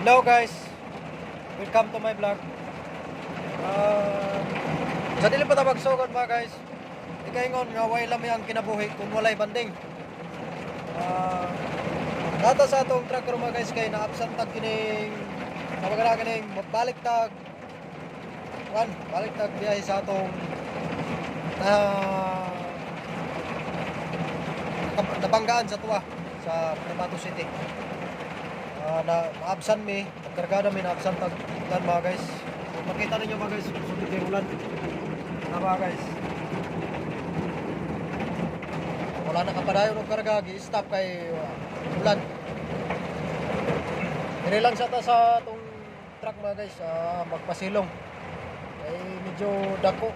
Hello guys, welcome to my vlog. Sa dili pa ta magsugod, mga guys, ikaingon nga way lami ang kinabuhi kung walay banding. Nata sa atong truck karon, mga guys, kay na-absent tag kining tawag na kining balik tag kuan, balik tag biyahe sa atong na nabanggaan sa tuwa sa Cotabato City. Na maabsan mi, nagkargada mi, naabsan tag ulan, mga guys. Kung makita ninyo, mga guys, sulit yung ulan. Na, mga guys. Wala na kapadayon og karga, gi-stop kay ulan. Dire lang sa ta sa atong truck, mga guys, magpasilong. Kay medyo dako.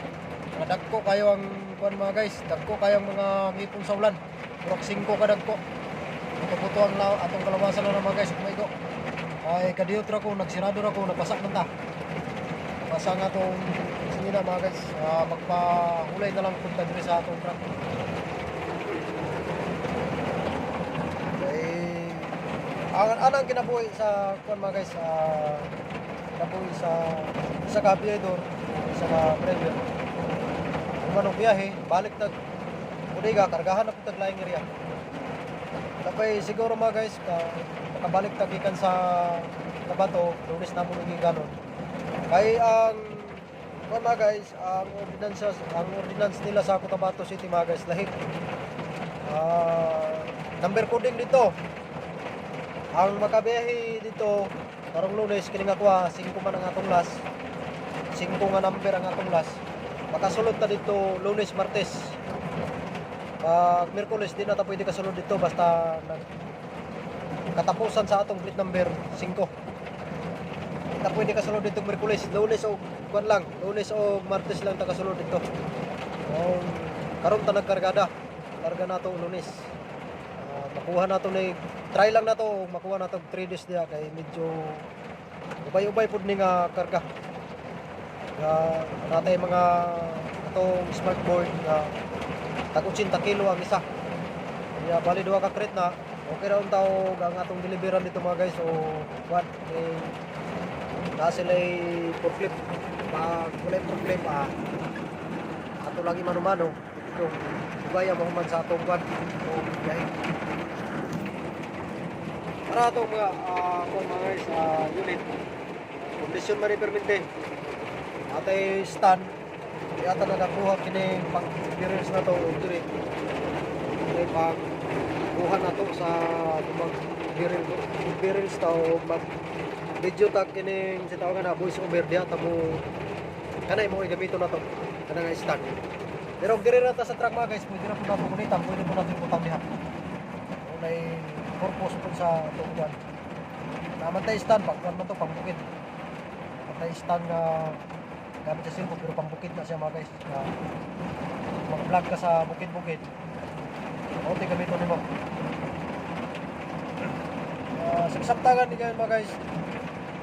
Dagko kayo ang kuan, mga guys, dagko kayo ang mga ngipon sa ulan. Murag 5 ka dagko. Puto-puto ang atong kalawasan na, mga guys, kumaigo. Ay kadiyot ra ko, nagsirado ra ko, nabasa man ta. Nabasa nga atong sinina, mga guys, magpahulay na lang punta diri sa atong truck. Kay ang anang kinabuhi sa kuan, mga guys, kinabuhi sa isa ka biyador, isa ka driver. Kung anong biyahe, balik tag bodega, kargahan na pud tag laing area. Tapay siguro, mga guys, makabalik tag gikan sa Cotabato, Lunes na mo naging ganon. Kay ang kuan, mga guys, ang ordinance nila sa Cotabato City, mga guys, lahi. Number coding dito. Ang makabiyahe dito karong Lunes kini nga kuha, 5 man ang atong last. 5 nga number ang atong last. Makasulod ta dito Lunes, Martes. Pag Miyerkules, di na ta pwede kasulod dito basta nag katapusan sa atong plate number 5. Di ta pwede kasulod dito Miyerkules, Lunes o kuan lang, Lunes o Martes lang ta kasulod dito. Kung karon ta nagkargada, karga nato Lunes. Makuha nato ni try lang nato makuha nato 3 days diha kay medyo ubay-ubay pud ni nga karga. Nga natay mga atong smart board nga tag 80 kilo ang isa. Kaya bali duha ka crate na, okay ra unta og ang atong deliveran dito, mga guys, o what eh na sila forklift. Pag walay forklift, ato lagi mano-mano ito ugaya mo man sa atong kwan o biyahe. Para atong mga kung mga guys, unit kondisyon man permente atay stand yata na nakuha kini pang barrels na to og diri kini pag kuha na to sa mag barrel barrels ta o mag video tag kining sa tawag na voice over diha ta mo kanay mo gamiton na to kana nga stand. Pero og diri ra ta sa truck, mga guys, pwede na po nato kunitan, pwede po natin butang diha. Unay purpose po sa tungkuan naman tayo stand pag kuan man to pambukid. Naman stand nga gamit sa cellphone pero pambukid na siya, mga guys, na mag-vlog ka sa bukid-bukid, okay gamiton nimo. Sa kasabtangan ni ngayon, mga guys,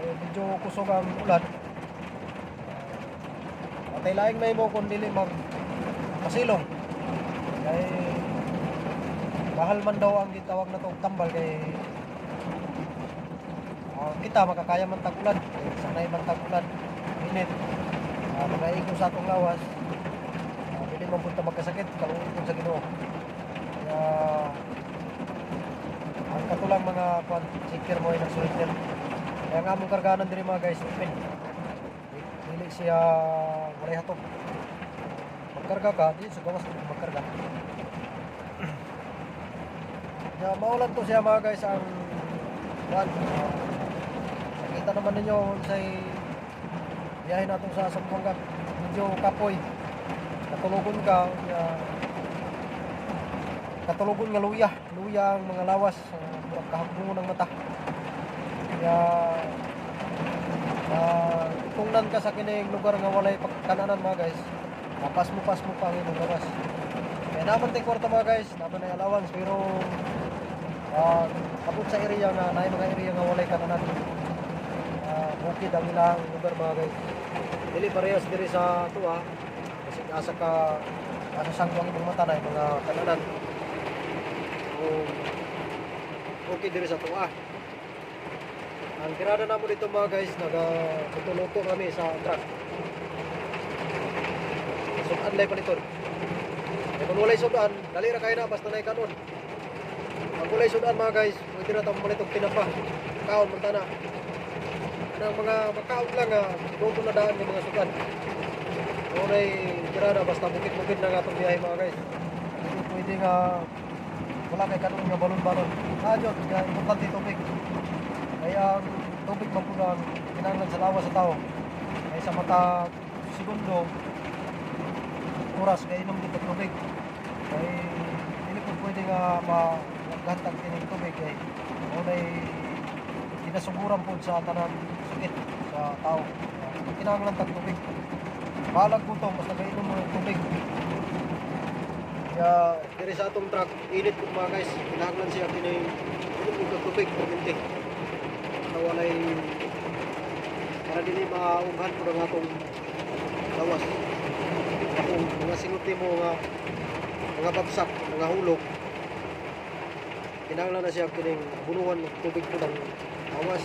eh, medyo kusog ang ulan. Atay laing may mo kung dili mag pasilong kay mahal man daw ang gitawag na to tambal kay kita makakaya man tag-ulan kay sanay man tag-ulan init, mga igo sa atong lawas, dili man punta magkasakit, kaluoy pud sa Ginoo. Kaya ang katulang mga kwan checker mo ay nagsurrender. Kaya nga among karganan diri, mga guys, open, dili siya walay hatop. Magkarga ka di sa gawas mo magkarga. Kaya mao lang to siya, mga guys, ang kwan. Nakita naman ninyo sa biyahe nato sa Zamboanga, medyo kapoy, katulugon ka ya, katulugon nga luya luya ang mga lawas, murag kahagbungon ng mata. Kaya tungnan ka sa kining lugar nga walay pagkananan, mga guys, mapas mo pa ang imong lawas. Kaya naman tay kwarta, mga guys, naman ay allowance, pero abot sa area nga naay mga area nga walay kananan, bukid ang ilang lugar, mga guys, dili parehas diri sa tuwa kasi asa ka asa sangko ang imong mata na mga kananan o okay diri sa tuwa. Ang tirada namo dito, mga guys, naga luto kami sa truck. Sudan lay paliton. Eh, kung walay sudan, dali ra kayo na basta na kanon. Pag walay sudan, mga guys, pwede na tayong malit og tinapa. Kaon man tana. Kanang mga makaon lang nga, luto na daan ng mga sudan. Walay tirada, basta bukid-bukid na nga itong biyahe, mga guys. Hindi pwede nga wala kay kanon nga balon-balon. Ah, yun, nga importante tubig. Kaya ang tubig man po ang kinahanglan sa lawas sa tao. Kaya sa mata segundo, oras kay inom dito tubig. Kay dili po pwede nga maghatag kining tubig kay mao nay kinasuguran po sa tanan sakit sa tao. Kinahanglan tag tubig. Balag gutom, basta kainom mo ng tubig. Kaya diri sa atong truck, init po, mga guys, kinahanglan siya kining inom mo og tubig, permente. Na walay para dili maughan po ang atong lawas. Kung mga singot mo nga mga bagsak, mga hulog, kinahanglan na siya kining bunuhan ng tubig po ng lawas.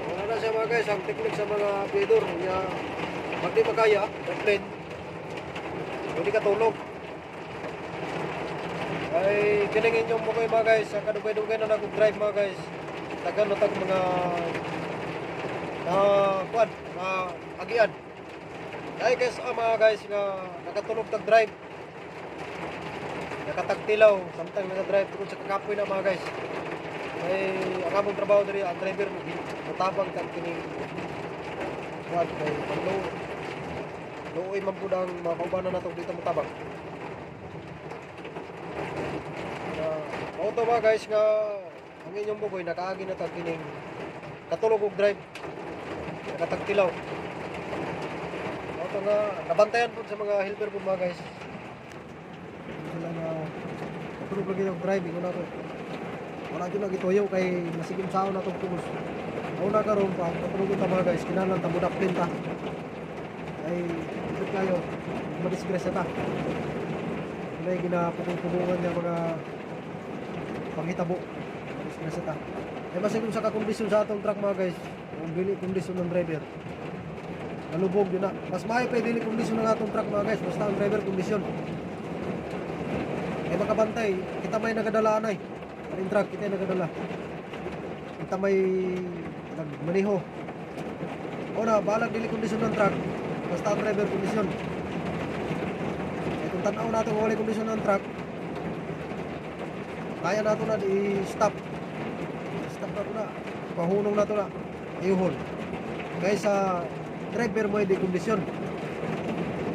Wala na siya, mga guys, ang teknik sa mga bidor niya, pag di makaya, complain, hindi ka tulog. Ay, kining inyong mo kayo, mga guys, ang kadugay-dugay na nag-drive, mga guys. Tagan na tag mga na kuan, na agian. Ay guys, ah, mga guys nga nakatulog tag drive. Nakatagtilaw samtang naka-drive tungod sa kakapoy na, mga guys. Ay ang among trabaho diri, ang driver mutabang kag kining kuan kay paglo luoy man pud ang mga kaubanan nato dito mutabang. Mao to, mga guys, nga ang inyong bugoy nakaagi na tag kining katulog og drive, nakatagtilaw. Mao to nga nabantayan pud sa mga helper pud, mga guys. Sila nga katulog lagi og drive, ingon ako. Wala gyud nagituyo kay masigim saon na tong tubos. Mao na karon pa katulog ta, mga guys, kinahanglan ta mudaplin ta. Ay ikot kayo, madisgrasya ta. Wala ginapugong-pugungan niya mga panghitabo. Madisgrasya ta. Ay basta kung sa kakondisyon sa atong truck, mga guys, kung dili kondisyon ng driver, nalubog yun na. Mas maayo pa dili kondisyon ng atong truck, mga guys, basta ang driver kondisyon. Ay makabantay, kita may nagadala anay. Ang truck, kita may nagadala. Kita may nagmaniho. O na, balag dili kondisyon ng truck, basta ang driver kondisyon. Ay kung tanaw nato kung wala kondisyon ng truck, kaya nato na i-stop. Stop nato na. Pahunong nato na. Ayuhon. Kaysa driver mo di kondisyon.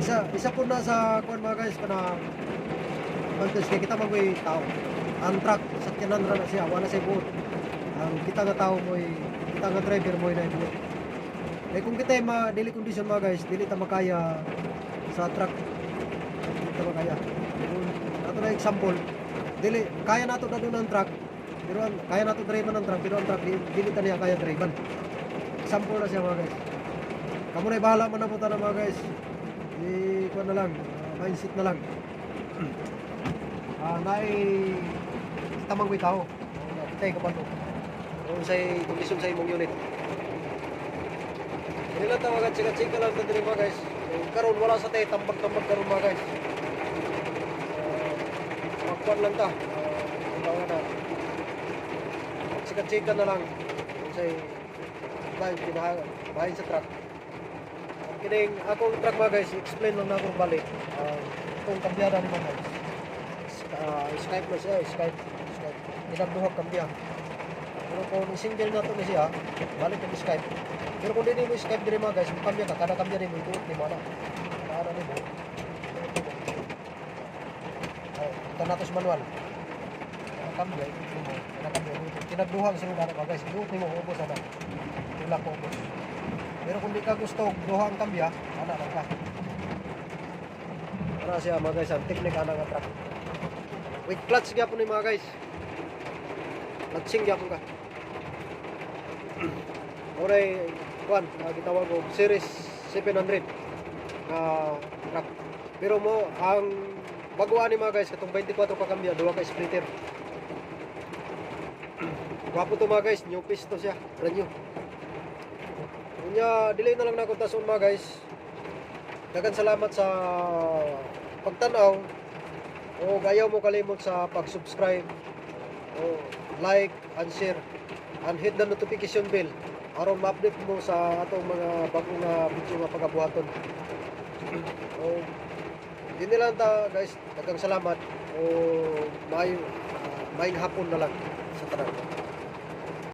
Isa po na sa kuan, mga guys, kana advantage kay kita man tao. Ang truck sakyanan ra na siya, wala siya buot. Ang kita nga tao mo'y kita nga driver mo'y na buot. Kaya kung kita ma dili kondisyon, mga guys, dili ta makaya sa truck. Dili ta makaya. Kung ato na example, dili kaya nato na ang truck, pero ang, kaya nato drive ng truck, pero ang truck dili, dili ta niya kaya drive. Example na siya, mga guys. Kamo na bahala man na po ta na, mga guys. I kuan na lang, mindset na lang. Ah, naay tamang may tao. Kita kabalo. Kung say kondisyon sa imong unit. Dili lang tawagan, chika-chika lang ta diri, mga guys. So, karon wala sa tay tambag-tambag karon, mga guys. Magkuan lang ta. Tawag na. Chika-chika na lang kung say bahin kinaha bahin sa truck. Ang kining akong truck, mga guys, explain lang na akong balik. Itong kambyada ni mga guys. Skype na siya, Skype, Skype. Tinagduha kambya. Pero kung single na to ni siya, balik ang Skype. Pero kung dili mo Skype diri, mga guys, kambya ka, kada kambya nimo ituot nimo ana. Ana nimo. Ay, ito na to sa manual. Kada kambya ituot nimo, kada kambya ituot. Tinagduha ang sunod ana, mga guys, ituot nimo ubos ana. Tulak ko ubos. Pero kung di ka gusto og duha ang kambya, ana lang ka. Ana siya, mga guys, ang technique ana nga truck. With clutch gyapon ni, mga guys. Clutching gyapon ka. Oray kuan, gitawag og Series 700 nga truck. Pero mo ang bago ani, mga guys, katong 24 ka kambya, duha ka splitter. Gwapo to, mga guys, new piece to siya, brand new. Unya, delay na lang nako tason, mga guys. Daghang salamat sa pagtanaw o ayaw mo kalimot sa pag-subscribe o like and share and hit the notification bell aron ma-update mo sa atong mga bagong video nga pagabuhaton. O dinhi lang ta, guys. Daghang salamat o maayong hapon na lang sa tanan.